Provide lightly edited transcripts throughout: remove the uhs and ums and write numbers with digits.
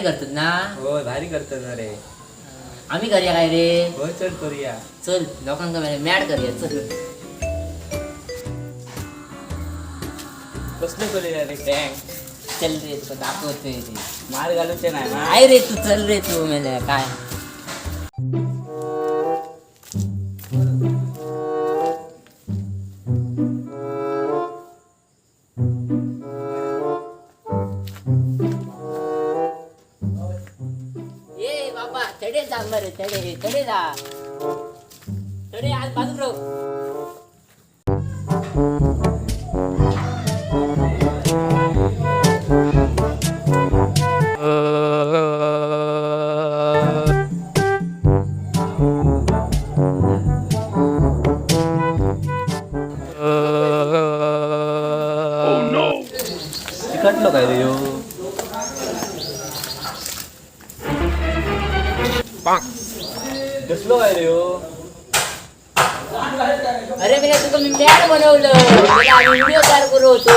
भारी करतात ना? होय, भारी करतात ना रे. आम्ही करूया काय रे? होय, चल करूया. चल, लोकांका मॅड करूया, चल. कसलं करूया रे टँक? चल रे, तुका दाखवतोय रे. मार घालूचे नाही ना? काय रे, तू चल रे, तू मेल्या काय. ए बाबा, चढे जा मरे, चढे चढे जा, चढे आज बाजू राहू. चिकटलो काय रे ह्यो? डसलो काय रे ह्यो? अरे मेल्या, तुका मी मॅड बनवलं. मेल्या, आम्ही व्हिडिओ तयार करू होतो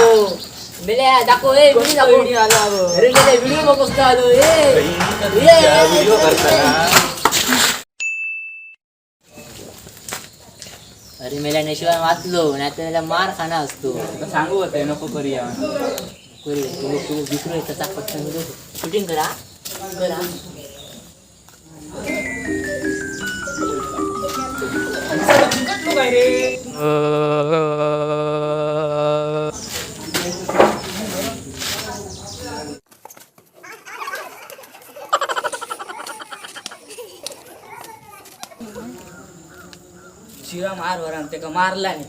मेल्या. दाखव, ए व्हिडिओ दाखव. अरे मेल्या, व्हिडिओ बघ कसं आलो. ए ए, व्हिडिओ करताना. अरे मेल्या, नशिबान वाचलो, नाही तर मेल्या मार खाना असतो. तुका सांगू होते नको करूया म्हणून. करू तू तू विसरू तसा पटकन शूटिंग करा करा. चिकटलो काय रे? शिवा मार वरान तेका मारला नाही.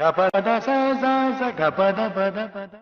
Gapada sa sa sa gapada pada pada.